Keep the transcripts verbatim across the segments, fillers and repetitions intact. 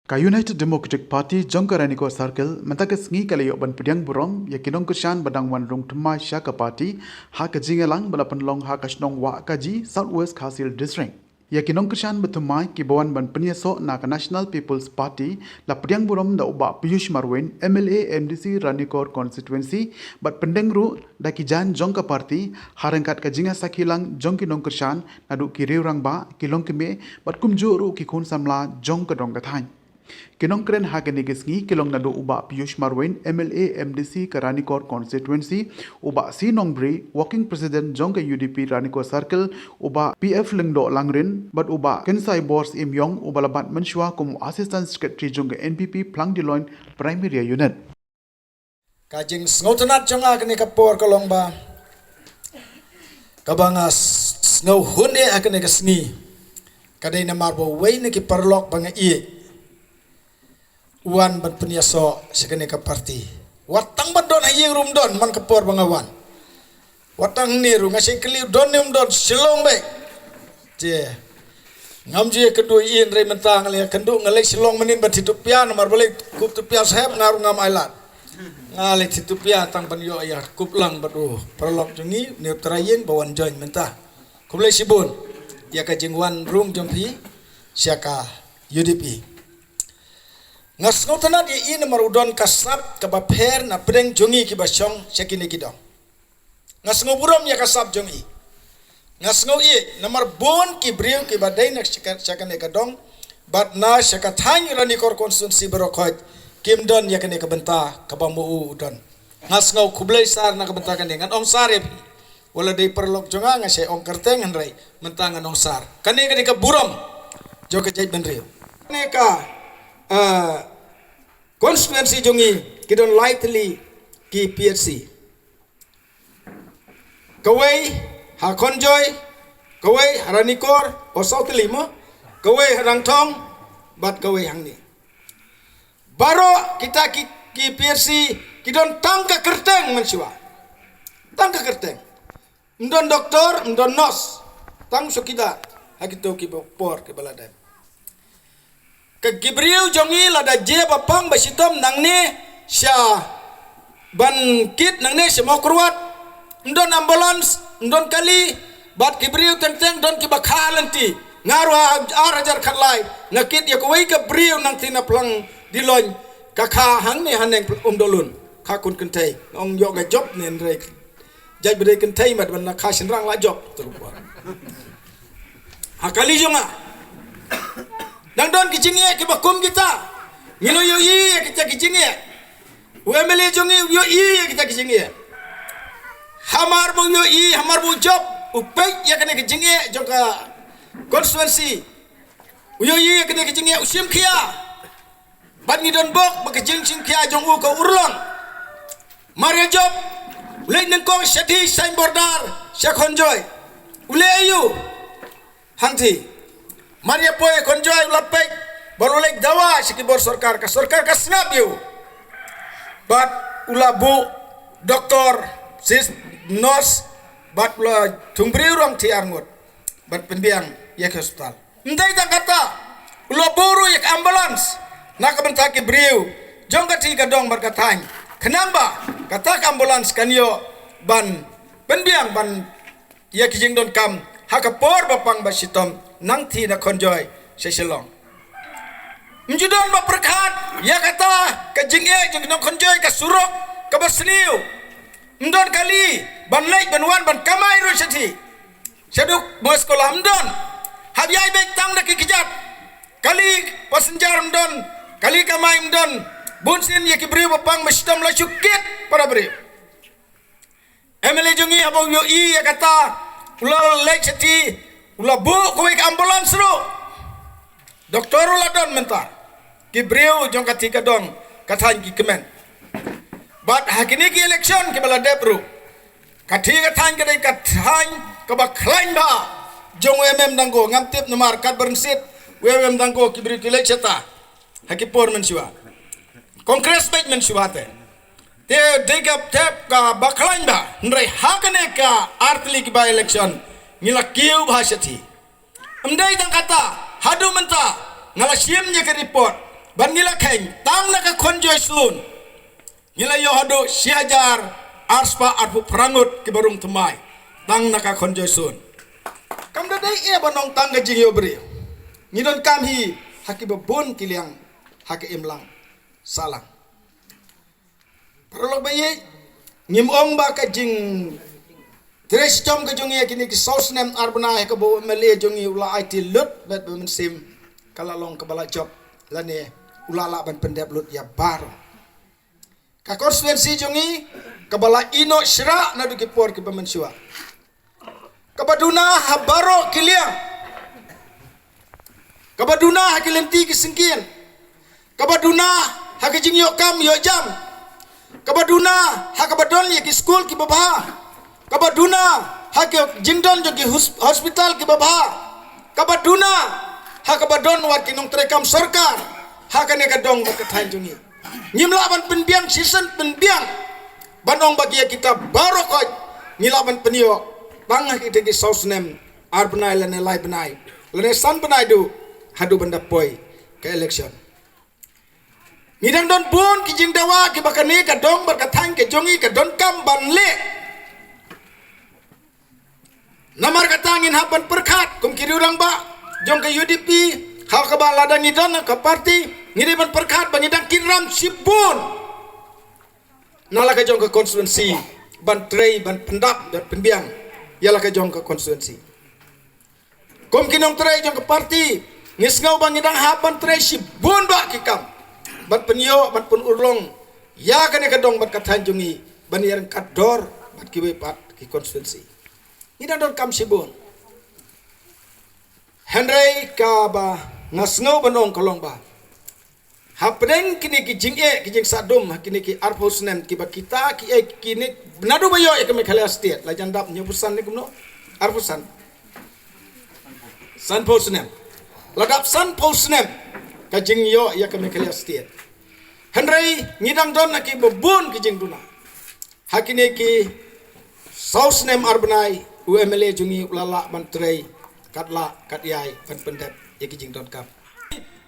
Ka United Democratic Party jong ka Ranikor Circle mynta ka sngi ka la ïoh ban pdiang burom ïa ki nongkyrshan ba dang wan rung thymmai sha ka party ha ka jingïalang ba la pynlong ha ka shnong Wahkaji, South West Khasi Hills District. Ïa ki nongkyrshan ba thymmai kiba wan ban pynïasoh na ka National People's Party la pdiang burom da u Bah Piyush Marwein, M L A M D C Ranikor Constituency, bad pyndeng ruh da ki jaiñ jong ka party ha ryngkat ka jingïasakhi lang jong ki nongkyrshan naduh ki riew rangbah, ki longkmie bad kumjuh ruh ki khun samla jong ka dong ka thaiñ. Ki nongkren ha kane ka sngi ki long naduh u Bah Piyush Marwein, M L A M D C ka Ranikor Constituency, u Bah C Nongbri, Working President jong ka U D P Ranikor Circle, u Bah P F Lyngdoh Langrin bad u Bah Kensai Bor Syiemiong uba la bat mynshuwa kum u Assistant Secretary jong ka N P P Phlangdilloin Primary Unit. Ka jingsngewtynnat jong nga kane ka por ka long ba kaba nga s-, sngewhun eh ha kane ka sngi ka dei namar ba uwei na ki paralok ba nga ïeit u wan ban pynïasoh sha kane ka party. Wat tang ban don ha ïing ruh um don man ka por ba nga wan. Wat tang hangne ruh nga shait kylli u don ne um don, Shillong beit. Te ngam ju ïakynduh ïa i, hynrei mynta nga la ïakynduh, nga leit Shillong mynnin ban thied rupiah, namar balei, kup rupiah sahep, nga ruh ngam ailad. Nga leit thied rupiah tang ban ïoh ïa kup lang bad u paralok jong ngi, une u trai ïing ba wan join mynta. Khublei shibun ïa ka jingwan rung jong phi sha ka U D P. Nga sngewtynnat ïa i namar u don ka sap kaba pher na pdeng jong ngi kiba shong sha kine ki dong. Nga sngewburom ïa ka sap jong i. Nga sngew ïeit namar bun ki briew kiba dei na sha ka-, sha kane ka dong bad na sha ka thaiñ Ranikor Constituency baroh khoit kim don ïa kane ka bynta kaba ma u u don. Nga sngew khublei sar na ka bynta kane, ngan ong sar ïa phi. Wat la dei paralok jong nga, nga shait ong kyrteng, hynrei mynta ngan ong sar. Kane ka dei ka burom jong ka jaitbynriew. Kane ka, eh, constituency jong ngi ki don lai tylli ki P H C. Kawei ha Kynjoy, kawei ha Ranikor, o, saw tylli mo, kawei ha Rangthong bad kawei hangne. Baroh kita ki, ki P H C ki don tang ka kyrteng mynshuwa. Tang ka kyrteng. Ym don doktor, ym don nurse. Tang chowkidar ha kito ki por kiba la dep. Ka ki briew jong ngi lada jia ba pang ba shitom nangne sha ban kit nangne sha Mawkyrwat, ym don ambulance, ym don kali, bad ki briew teng teng don kiba kha lynti. Nga ruh ha ar hajar khatlai nga kit ïa kawei ka briew nangtei na Phlangdilloin, ka kha hangne haneng Umdolun, kha khun kynthei. Nga ong ïoh ka jop ne hynrei jait ba dei kynthei mat ban na kha shynrang la jop. Ha kali jong nga. Dang don ki jingeh kiba kum kita. Ngi la ïohi ïa kita ki jingeh. U M L A jong ngi u ïohi ïa kita ki jingeh. Hamar ba u ïohi, hamar ba u jop, u peit ïa kane ki jingeh jong ka constituency. U ïohi ïa kane ki jingeh, u shim khia. Bad ngi don bok ba ka jingshim khia jong u ka urlong. Mar ïa jop, u leit nyngkong shathie sha border sha Kynjoy. U leit aïu hangthie? Mar ïa poi Kynjoy u la peit bad u leit dawa sha ki bor sorkar, ka sorkar ka sngap ïa u. Bad u la buh doktor, sis, nurse, bad u la thung briew rong thie arngut ban pynbiang ïa ki hospital. Ym dei tang kata, u la buh ruh ïa ka ambulance na ka bynta ki briew jong ka thie ka dong bad ka thaiñ, khnang ba kata ka ambulance kan ïoh ban pynbiang ban ïa ki jingdonkam ha ka por ba pang ba shitom nangthie na Kynjoy sha Shillong. Ym ju don ba pyrkhat ïa kata ka jingeh jong ki nong Kynjoy, ka surok kaba sniew. Ym don kali ban leit ban wan ban kamai ruh shathie. Shaduh mo skul ym don. Hap ïai beit tang da ki kjat. Kali passenger ym don, kali kamai ym don. Bunsien ïa ki briew ba pang ba shitom la shu kit para briew. M L A jong ngi haba u ïohi ïa kata, u la leit shathie, u la buh kawei ka ambulance ruh. Doktor ruh la don mynta. Ki briew jong ka thie ka dong, ka thaiñ ki kmen. Bad ha kine ki election kiba la dep ruh, ka thie ka thaiñ ka dei ka thaiñ kaba khlaiñ bha jong u M M Dangko. Ngam tip namar katba rynsied u M M Dangko ki briew ki leit shata ha ki por mynshuwa. Congress beit mynshuwa te. Te dei ka thep kaba khlaiñ bha. Hynrei ha kane ka ar tylli ki by election ngi la kiew bha shathie. Ym dei tang kata, haduh mynta nga la shim ïa ka report. Ban ngi la kheiñ tang na ka khon Joyson, ngi la ïoh haduh shi hajar arspah arphew phra ngut kiba rung thymmai tang na ka khon Joyson. Kam da dei eh ban ong tang ka jingïoh briew. Ngi donkam hi ha kiba bun ki liang ha ka imlang sahlang. Paralok ba ïeit, ngim ong ba ka jingtrei shitom ka jong ngi ha kine ki saw snem ar bnai ha kaba u M L A jong ngi u la aiti lut bad ba mynsiem ka la long kaba la jop lane u la lah ban pyndep lut ïa baroh. Ka constituency jong ngi kaba la ïehnoh shrah naduh ki por kiba mynshuwa, kaba duna ha baroh ki liang, kaba duna ha ki lynti ki syngkien, kaba duna ha ka jingïoh kam ïoh jam, kaba duna ha kaba don ïa ki skul kiba bha, kaba duna ha ka jingdon jong ki hos-, hospital kiba bha, kaba duna ha kaba don wat ki nongtrei kam sorkar ha kane ka dong bad ka thaiñ jong ngi. Ngim lah ban pynbiang shisien pynbiang ban ong ba ki ïa kita baroh khoit ngi lah ban pynïoh tang ha kita ki saw snem ar bnai lane lai bnai lane san bnai duh haduh ban da poi ka election. Ngi dang don bun ki jingdawa kiba kane ka dong bad ka thaiñ ka jong ngi ka donkam ban leh. Namar kata ngin hap ban pyrkhat kum ki rangbah jong ka U D P, ha kaba lada ngi don ka party ngi dei ban pyrkhat ba ngi dang kit ram shibun na la ka jong ka constituency ban trei ban pyndap ban pynbiang ïa la ka jong ka constituency. Kum ki nongtrei jong ka party ngi sngew ba ngi dang hap ban trei shibun bah ki kam ban pynïoh ban pynurlong ïa kane ka dong bad ka thaiñ jong ngi ban ïaryngkat dor bad kiwei pat ki constituency. Ngi dang donkam shibun. Hynrei kaba nga sngew ban ong ka long ba hapdeng kine ki jingeh ki jingsah dum ha kine ki arphew snem kiba kita ki eh kine naduh ba ïoh ïa ka Meghalaya State la jan dap hynñiewphew san ne kumno? Arphew san. Sanphew snem. La dap sanphew snem ka jingïoh ïa ka Meghalaya State. Hynrei ngi dang don ha kiba bun ki jingduna. Ha kine ki saw snem ar bnai u M L A jong ngi u la lah ban trei kat lah kat ïai ban pyndep ïa ki jingdonkam.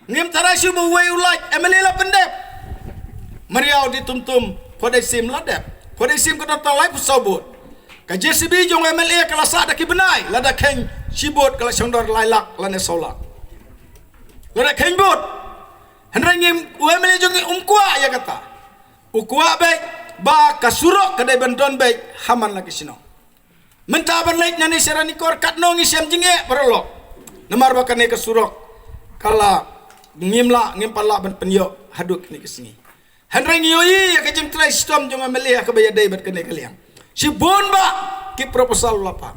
Ngim tharai shuh ba uwei u lait M L A la pyndep. Mariaw di tum tum, Phodei Sim la dep. Phodei Sim ka don tang laiphew saw vote. Ka J C B jong u M L A ka la sah da ki bnai, lada kheiñ shi vote ka la shong dor lai lak lane saw lak. Lada kheiñ vote. Hynrei ngim, u M L A jong ngi um kwah ïa kata. U kwah beit ba ka surok ka dei ban don beit ha man la ki shnong. Mynta ban leit nangne sha Ranikor katno ngi shem jingeh paralok. Namar ba kane ka surok ka la ngim lah, ngim pat lah ban pynïoh haduh kane ka sngi. Hynrei ngi ïohi ïa ka jingtrei shitom jong u M L A ha kaba ïadei bad kane ka liang. Shibun bah ki proposal la pan.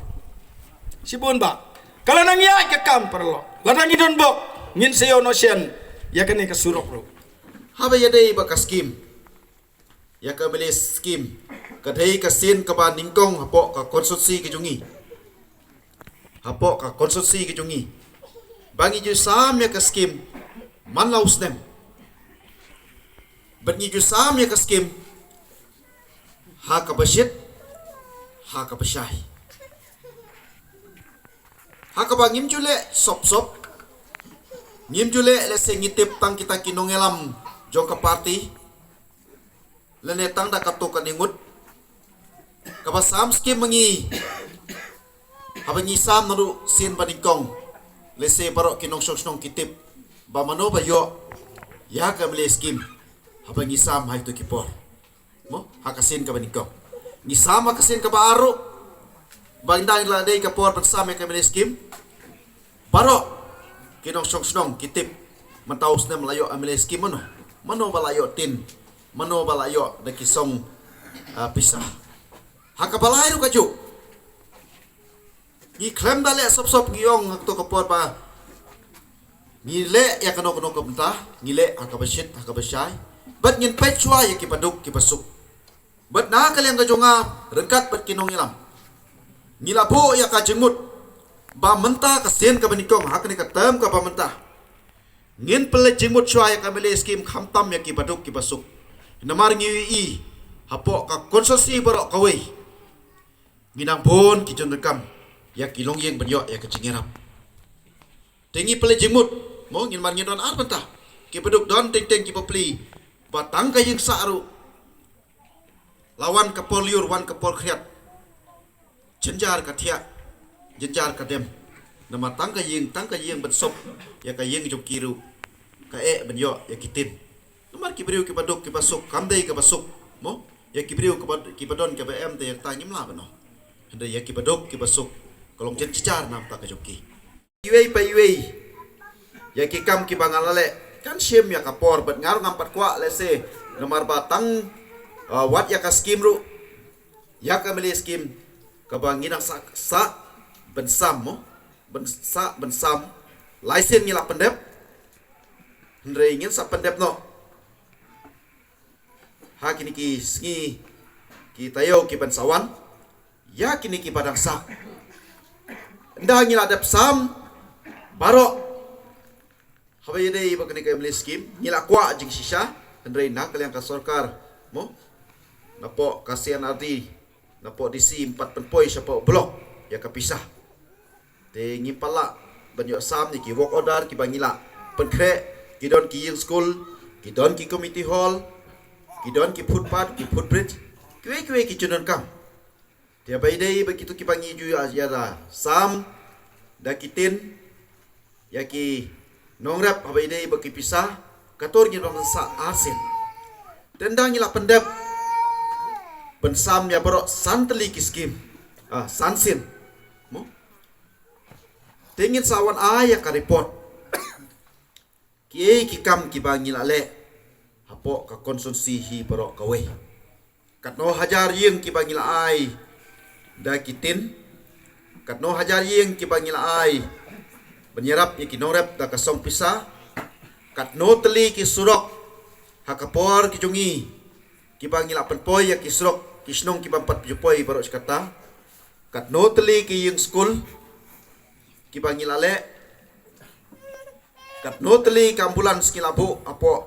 Shibun bah. Ka la nang ïaid ka kam paralok. Lada ngi don bok ngin sa ïoh noh shen ïa kane ka surok ruh. Haba ïadei bad ka skim, ïa ka M L A skim, ka dei ka sien kaba nyngkong hapoh ka constituency ka jong ngi. Hapoh ka constituency ka jong ngi ba ngi ju sam ïa ka skim man la u snem. Bad ngi ju sam ïa ka skim ha kaba shit, ha kaba shai. Ha kaba ngim ju leh sop sop. Ngim ju leh lehse ngi tip tang kita ki nongïalam jong ka party. Lane tang da katto katne ngut. Kaba sam skim ma ngi. Haba ngi sam naduh sien ba nyngkong, lehse baroh ki nongshong shnong ki tip ba mano ba ïoh ïa ka M L A skim. Haba ngi sam ha kito ki por, mo, ha ka sien kaba nyngkong. Ngi sam ha ka sien kaba ar ruh, ba ynda la dei ka por ban sam ïa ka M L A skim. Baroh ki nongshong shnong ki tip mynta u snem la ïoh M L A skim mano, mano ba la ïoh tin, mano ba la ïoh da ki song, ah, pisa. Ha kaba lai ruh kajuh. Ngi khlem da leh sop sop, ngi ong ha kato ka por ba ngi leh ïa kano kano ka bynta, ngi leh ha kaba shit ha kaba shai. Bad ngin peit shuwa ïa kiba duk kiba suk. Bad na ka liang ka jong nga ryngkat bad ki nongïalam, ngi la buh ïa ka jingmut ba mynta ka sien kaba nyngkong, ha kane ka term kaba mynta, ngin pynleit jingmut shuwa ïa ka M L A skim khamtam ïa kiba duk kiba suk. Namar ngi ïohi hapoh ka constituency baroh kawei ngi nang bun ki jingdonkam ïa ki longïing ban ïoh ïa ka jingïarap. Te ngi pynleit jingmut, mo, ngin, mar ngin don ar bynta. Kiba duk don teng teng kiba pli ba tang ka ïing sah ruh la wan ka por lyiur, wan ka por khriat, jynjar ka thiah, jynjar ka dem. Namar tang ka ïing, tang ka ïing ban sop ïa ka ïing jong ki ruh ka eh ban ïoh ïa ki tin. Namar ki briew kiba duk kiba suk kam dei kaba suk mo, ïa ki briew kiba, kiba don kaba em te ïa kata ngim lah ban ong. Hynrei ïa kiba duk kiba suk ka long jynjar namar ka jong ki. Iwei pa iwei ïa ki kam kiba nga la leh kan shim ïa ka por bad nga ruh ngam pat kwah lehse namar ba tang, uh, wat ïa ka skim ruh, ïa ka M L A skim kaba ngi dang sah, sah ban sam mo, ban sah ban sam, lai sien ngi la pyndep. Hynrei ngin sa pyndep noh ha kine ki sngi ki taïew kiban sa wan ïa kine kiba dang sah. Ynda ngi la dep sam baroh, haba ïadei bad kane ka M L A skim ngi la kwah jingshisha, hynrei na ka liang ka sorkar mo, napoh ka C&RD, napoh DC ym pat pynpoi shapoh block ïa ka pisa. Te ngim pat lah ban ïoh sam ïa ki work order kiba ngi la pynkhreh. Ki don ki ïing skul, ki don ki community hall, ki don ki footpath, ki footbridge, kiwei kiwei ki jingdonkam. Te haba ïadei bad kito kiba ngi ju ïa, ïa da sam da ki tin ïa ki nongrep, haba ïadei bad ki pisa, ka tur ngin ym sah arsien. Te ynda ngi la pyndep ban sam ïa baroh san tylli ki skim, ah, san sien mo, te ngin sa wan ai ïa ka report kiei ki kam kiba ngi la leh hapoh ka constituency hi baroh kawei. Katno hajar ïing kiba ngi la ai da ki tin, katno hajar ïing kiba ngi la ai ban ïarap ïa ki nongrep da ka song pisa, katno tylli ki surok ha ka por ki jong ngi kiba ngi la pynpoi ïa ki surok ki shnong kiba ym pat ju poi baroh shi katta, katno tylli ki ïing skul kiba ngi la leh, katno tylli ka ambulance ngi la buh hapoh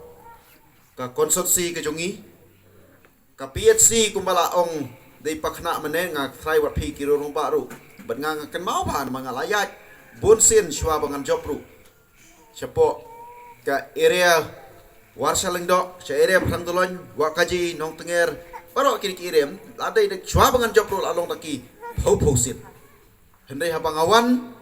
ka constituency ka jong ngi. Ka PHC kumba la ong dei pakna mane, nga trai wat phi ki rong ba ruh bad nga, nga kynmaw ba namar nga la ïaid bun sien shuwa ba ngan jop ruh shapoh ka area Warsha Lyngdoh, sha area Phrang Doloin, Wahkaji, Nongtnger, baroh kine ki area la dei, dei shuwa ba ngan jop ruh la long da ki phew phew sien. Hynrei haba nga wan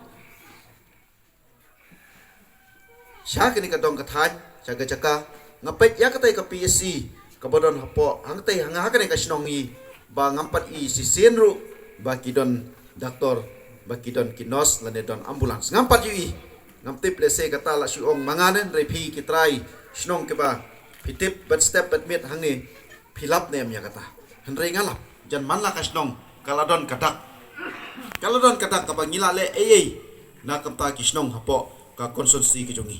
sha kane ka dong ka thaiñ, sha ka jaka, nga peit ïa katei ka PHC kaba don hapoh hangtei, hang ha kane ka shnong hi, ba ngam pat i shisien ruh ba ki don doctor, ba ki don ki nurse lane don ambulance, ngam pat ju i. Ngam tip lehse kata la shu ong ma nga ne, hynrei phi ki trai shnong kiba phi tip bad step bad miet hangne, phi lap ne em ïa kata? Hynrei nga lap, jan man la ka shnong ka la don ka dak, ka la don ka dak kaba ngi la leh ei ei na ka bynta ki shnong hapoh ka constituency ka jong ngi.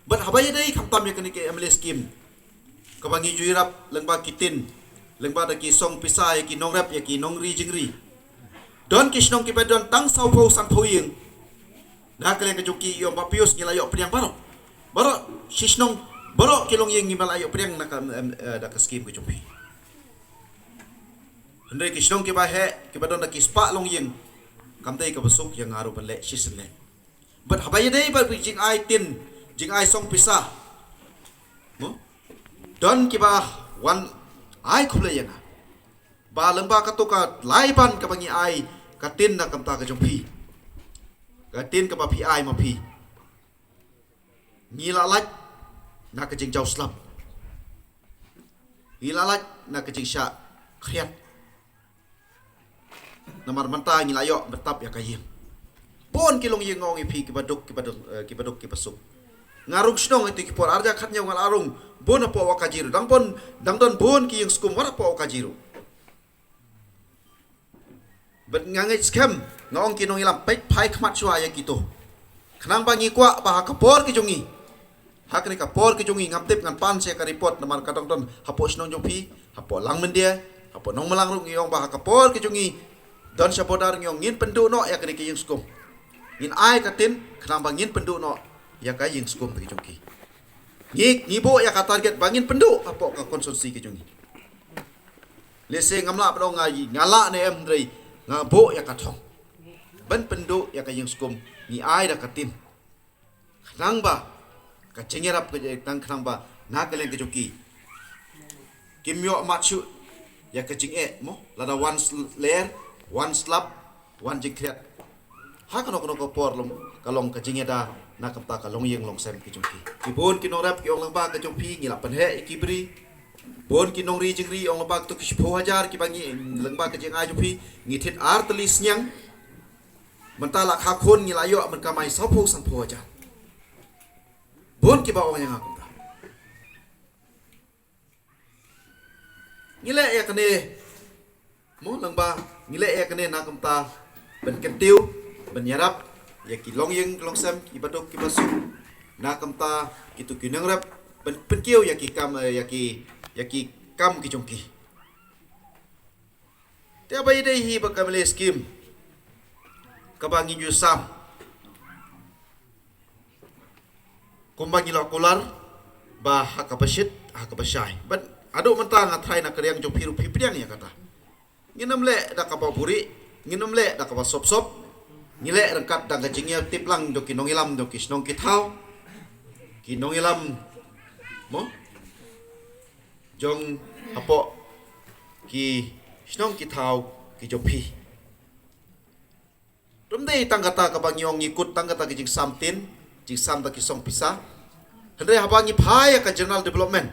Bad haba ïadei khamtam ïa kane ka M L A skim kaba ngi ju ïarap lyngba ki tin, lyngba da ki song pisa ïa ki nongrep, ïa ki nongri jingri, don ki shnong kiba don tang saw phew san phew ïing. Na ka liang ka jong ki i ong ba Pius ngi la ïoh pdiang baroh, baroh shi shnong, baroh ki longïing ngi ba la ïoh pdiang na ka, em, eh, da ka skim ka jong phi. Hynrei ki shnong kiba heh, kiba don da ki spah longïing, kam dei kaba suk ïa nga ruh ban leh shisien leh. Bad haba ïadei bad ki jingai tin, jingai song pisa mo, don kiba wan ai khublei ïa nga ba lyngba kato ka lai ban kaba ngi ai ka tin na ka bynta ka jong phi, ka tin kaba phi ai ma phi, ngi la lait na ka jingjaw slap, ngi la lait na ka jingshah khriat. Namar mynta ngi la ïoh btap ïa ka ïing. Bun ki longïing, nga ong ïa phi, kiba duk, kiba duk, eh, kiba duk kiba suk. Nga rung shnong ïa tu ki por arja khat ñiew nga la rung bun hapoh Wahkaji ruh, dang bun, dang don bun ki ïing skum wat hapoh Wahkaji ruh. Bad nga ngeit skhem, nga ong ki nongïalam, peit phai khmat shuwa ïa kito. Khnang ba ngi kwah ba ha ka por ka jong ngi, ha kane ka por ka jong ngi, ngam tip ngan pan sha ka report namar ka dang don hapoh shnong jong phi, hapoh Langmyndia, hapoh Nongmlang ruh ngi ong ba ha ka por ka jong ngi don sha border, ngi ong ngin pynduh noh ïa kane ka ïing skum. Ngin ai ka tin khnang ba ngin pynduh noh ïa ka ïing skum ka jong ki. Ngi, ngi buh ïa ka target ba ngin pynduh hapoh ka constituency ka jong ngi. Lehse ngam lah ban ong nga, nga lah ne em, hynrei nga buh ïa ka thong ban pynduh ïa ka ïing skum, ngi ai da ka tin. Khnang ba Ka jingïarap ka jingtang khnang ba na ka liang ka jong ki kim ïoh mat shuh ïa ka jingeh mo, lada wan sl- ler, wan slap, wan jingkhriat. Ha kano kano ka por long ka long ka jingïada na ka bynta ka longïing longsem ki jong ki. Ki bun ki nongrep ki ong lyngba ka jong phi ngi la pynheh ïa ki bri. Bun ki nongri jingri ong lyngba ka tu ki shiphew hajar kiba ngi lyngba ka jingai jong phi ngi thied ar tylli sniang. Mynta la kha khun ngi la ïoh mynkamai saphew sanphew hajar. Bun kiba ong ïa nga kumta. Ngi leh ïa kane mo lyngba ngi leh ïa kane na ka bynta ban kyntiew, ban ïarap ïa ki longïing longsem kiba duk kiba suk. Na ka bynta kitu ki nongrep ban pynkiew ïa ki kam, eh, ïa ki, ïa ki kam ki jong ki. Te ba ïadei hi bad ka MLA scheme kaba ngi ju sam. Kumba ngi la kular ba ha kaba shit ha kaba shai. Bad haduh mynta nga tharai na ka liang jong phi ruh phi pdiang ïa kata. Ngin ym leh da kaba buhrieh, ngin ym leh da kaba sop sop. Ngi leh ryngkat da ka jingïatiplang jong ki nongïalam jong ki shnong ki thaw, ki nongïalam mo jong hapoh ki shnong ki thaw ki jong phi. Ym dei tang kata kaba ngi ong ngi kut tang kata ki jingsam tin, jingsam da ki song pisa. Hynrei haba ngi phai ïa ka general development,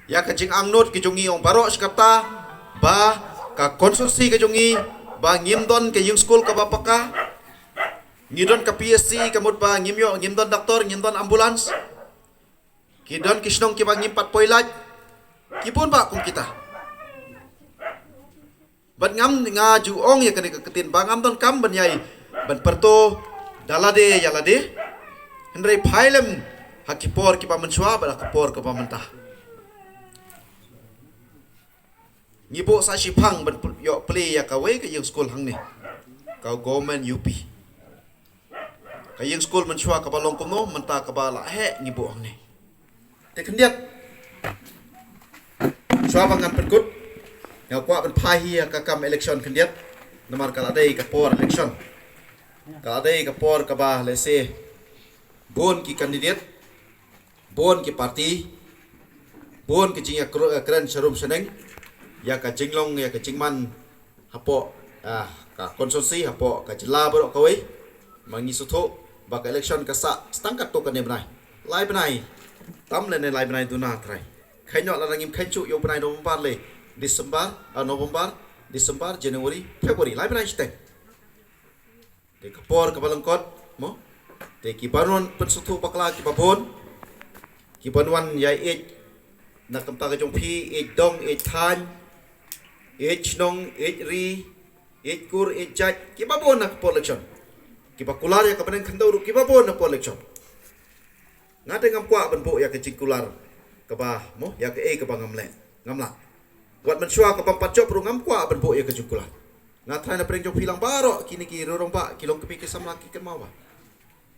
ïa ka jingangnud ki jong ngi ong baroh shi katta ba ka constituency ka jong ngi ba ngim don ka ïing skul kaba paka, ngi don ka PHC ka mut ba ngim ïoh, ngim don doktor, ngim don ambulance. Ki don ki shnong kiba ngim pat poi lait. Ki bun bah kum kita. Bad ngam nga ju ong ïa kane ka ktien ba ngam don kam ban ïai ban pyrto da lade ïa lade. Hynrei phai lem ha ki por kiba mynshuwa bad ha ki por kiba mynta. Ngi buh sa shiphang ban pl- ïoh plie ïa kawei ka ïing skul hangne. Ka government U P. Ka ïing skul mynshuwa kaba long kumno mynta kaba la heh ngi buh hangne. Te khyndiat. Shuwa ba ngan pynkut nga kwah ban phai hi ïa ka kam election khyndiat. Namar ka la dei ka por election. Ka la dei ka por kaba lehse bun ki candidate, bun ki party, bun ki jingïakren sharum shaneng ïa ka jinglong ïa ka jingman hapoh ka constituency hapoh ka jylla baroh kawei. Ma ngi sngewthuh ba ka election ka sah tang katto katne bnai, lai bnai tam lane lai bnai duna trai. Khein noh lada ngim khein shuh ïa u bnai November le December, ah, November, December, January, February, lai bnai shiteng. Te ka por kaba lyngkot mo. Te ki ban wan pynsngewthuh bakla kiba bun, ki ban wan ïa ïeit na ka bynta ka jong phi, ïeit dong, ïeit thaiñ, ïeit shnong, ïeit ri, ïeit kur, ïeit jait, kiba bun na ka por election. Kiba kular ïa ka bneng khyndew ruh kiba bun na por election. Nga te ngam kwah ban buh ïa ka jingkular kaba mo ïa kaei kaba ngam leh, ngam lah. Wat mynshuwa kaba ym pat jop ruh ngam kwah ban buh ïa ka jingkular. Nga tharai na pdeng jong phi lang baroh kine ki riewrangbah ki longkmie ki samla ki kynmaw ba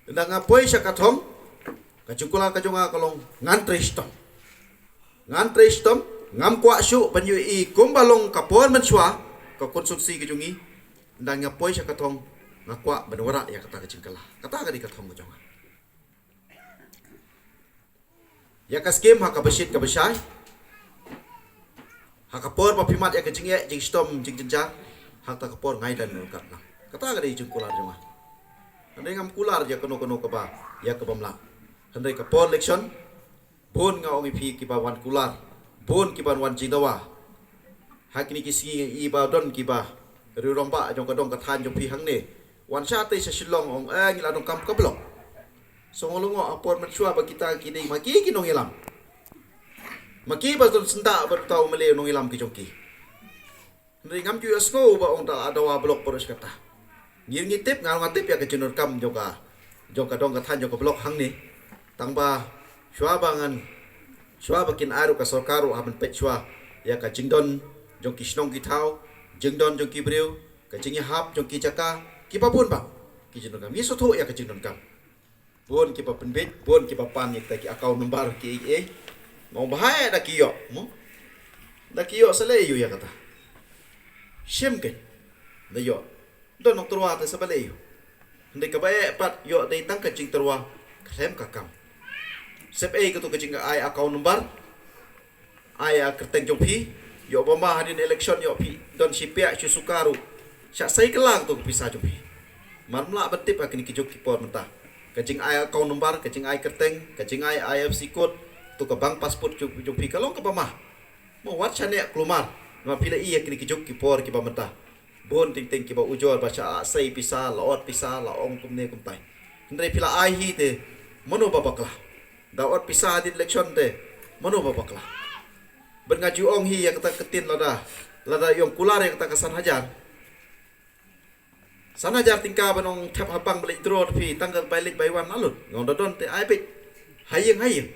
ynda nga poi sha ka thong, ka jingkular ka jong nga ka long ngan trei shitom. Ngan trei shitom, ngam kwah shuh ban ïohi kumba long ka por mynshuwa ka constituency ka jong ngi. Ynda nga poi sha ka thong nga kwah ban wanrah ïa kata ka jingkylla. Kata ka dei ka thong ka jong nga. Ïa ka skim ha kaba shit kaba shai. Ha ka por ba phi mad ïa ka jingeh jingshitom jingjynjar, ha kata ka por ngai dan ruh katna. Kata ka dei jingkular jong nga. Hynrei ngam kular ïa kano kano kaba ïa kaba mlah. Hynrei ka por election bun nga ong ïa phi kiba wan kular, bun kiba wan jingdawa. Ha kine ki sngi i ba don kiba riewrangbah jong ka dong ka thaiñ jong phi hangne wan shatei sha Shillong ong eh ngi la donkam ka block. Sngewlyngngoh ha por mynshuwa ba kita ki dei ma ki ki nongïalam, ma ki ba don syndah ba uta u MLA u nongïalam ki jong ki. Hynrei ngam ju ïohsngew ba ong da dawa block baroh shi katta. Ngi ngi tip nga nga tip ïa ka jingdonkam jong ka jong ka dong ka thaiñ jong ka block hangne. Tang ba shuwa ba ngan shuwa ba kin ai ruh ka sorkar ruh ha ban peit shuwa ïa ka jingdon jong ki shnong ki thaw, jingdon jong ki briew, ka jingïahap jong ki jaka, kiba bun ba ki jingdonkam. Ngi sngewthuh ïa ka jingdonkam. Bun kiba pynbeit, bun kiba pan ïa kita ki account number ki ei ei. Mo ba hai da ki ïoh mo. Da ki ïoh sa lei ïa kata. Shim ke. Da ïoh. Don nong tyrwa te sa ba lei ïa. Hynrei kaba eh pat ïoh dei tang ka jingtyrwa, Khlem ka kam. Sep ei katu ka jingai account number. Ai a kyrteng jong phi. Ïoh ba ma hadien election ïoh phi don shi piak shi suka ruh. Sha sei ka lang tu ka pisa jong phi. Mar mla ba tip ha kini ki juk ki por mynta. Ka jingai account number, ka jingai kyrteng, ka jingai I F S C code, tu ka bank passbook jong, jong phi ka long kaba ma. Mo wat shane klumar. Ma phi la ïa kini ki juk ki por kiba mynta. Bun ting ting kiba ujor ba sha sei pisa, la ot pisa, la ong kumne kumtai. Hynrei phi la ai hi te, mano ba bakla. Da ot pisa hadien election te, mano ba bakla. Ban nga ju ong hi ïa kata ka tin lada, lada ïong kular ïa kata ka san hajar. San hajar tyngka ban ong thep ha bank ba leit draw te phi, tang ka bai leit bai wan la lut. Nga ong da don te ai beit. Hayeng hayeng.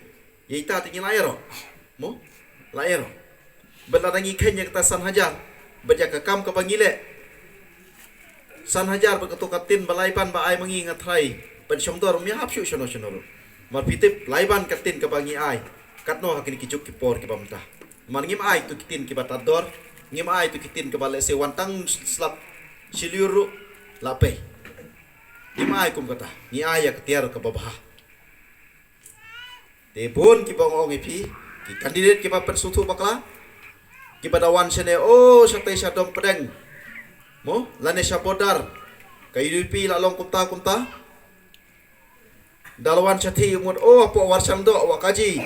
Ïa ita te ngi la ïaro. Mo? La ïaro. Bad lada ngi khein ïa kata san hajar. Bad ïa ka kam kaba ngi leh. San hajar bad kato ka tin ba lai ban ba ai ma ngi nga trai. Bad shong dor um ïahap shuh shano shano ruh. Mar phi tip lai ban ka tin kaba ngi ai. Katno ha kini ki juk ki por kiba mynta. Mar ngim ai tu ki tin kiba tad dor. Ngim ai tu ki tin kiba lehse wan tang slap shi lyiur ruh la pei. Ngim ai kum kata. Ngi ai ïa ka tiar kaba bha. Te bun kiba ong ong ïa phi, ki candidate kiba pynsngewthuh bakla, kiba da wan shane, oh, shatei sha dong pdeng. Mo, lane sha border. Ka U D P la long kumta kumta. Da la wan shathie mut, oh, hapoh Warshang doh, wa kaji.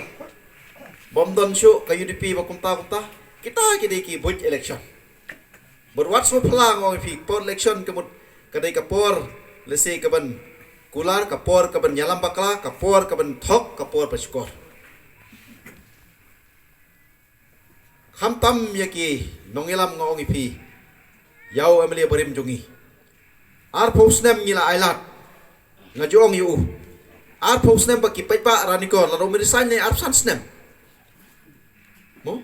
Bym don shuh, ka U D P ba kumta kumta. Kita ki dei ki buit election. Bad wat sngewphylla nga ong ïa phi, por election ka mut ka dei ka por, lehse kaban kular, ka por kaban ïalam bakla, ka por kaban thok, ka por ba shukor. Khamtam ïa ki nongïalam nga ong ïa phi, ïa u M L A barim jong ngi. Arphew snem ngi la ailad. Nga ju ong ïa u. Arphew snem ba ki paidbah Ranikor, lada um resign ne arphew san snem. Mo?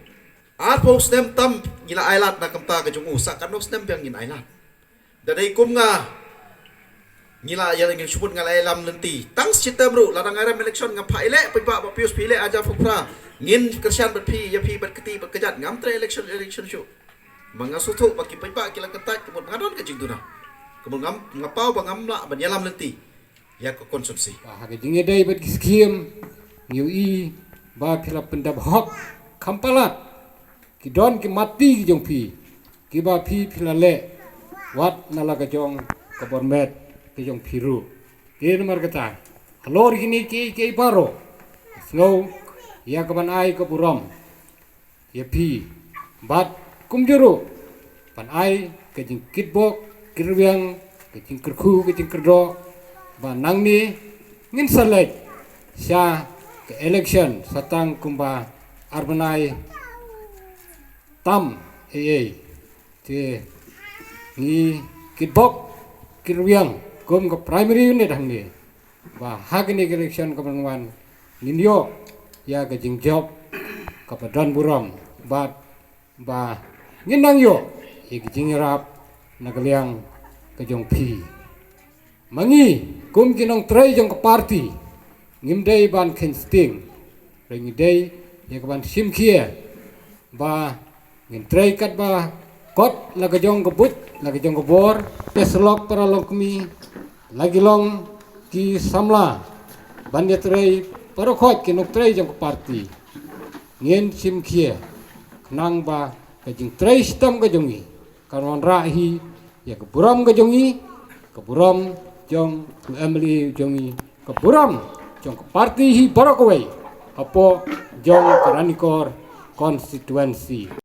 Arphew snem tam ngi la ailad na ka bynta ka jong u, sa katno snem biang ngin ailad. Da dei kum nga. Ngi la ïa ngin shubut nga la ïalam lynti. Tang shi term ruh lada nga rem election nga phah ïaleh paidbah ba Pius phi ïaleh hajar phew phra. Ngin kyrshan bad phi ïa phi bad kti bad kjat ngam trei election election shuh. Ma nga sngewthuh ba ki paidbah ki la kyntait ka mut nga don ka jingduna. Ka mut ngam nga paw ba ngam lah ban ïalam lynti. Ïa ka constituency. Ba ha ka jingïadei bad ki skhim ngi ïohi ba phi la pyndep hok kham palat. Ki don ki mati ki jong phi kiba phi phi la leh wat na la ka jong ka bor met ka jong phi ruh. Te namar kata halor kine kiei kiei baroh sngew ïa ka ban ai ka burom ïa phi bad kumjuh ruh ban ai ka jingkitbok kitrwiang, ka jingkyrkhu, ka jingkyrdoh ba nangne ngin sa leit sha ka election sa tang kumba ar bnai tam ei ei. Te ngi kitbok kitrwiang kum ka primary unit hangne ba ha kane ka election kaban wan ngin ïoh ïa ka jingjop kaba don burom bad ba ngin nang ïoh ïa ka jingïarap na ka liang ka jong phi. Ma ngi kum ki nongtrei jong ka party ngim dei ban kheiñ sting, hynrei ngi dei ïa ka ban shim khia ba ngin trei katba kot la ka jong ka buit la ka jong ka bor. Te syllok para longkmie, la ki long ki samla ban ïatrei para khot ki nongtrei jong ka party. Ngin shim khia khnang ba ka jingtrei shitom ka jong ngi kan wanrah hi ïa ka burom ka jong ngi, ka burom jong u M L A jong ngi, ka burom jong ka party hi baroh kawei hapoh jong ka Ranikor constituency.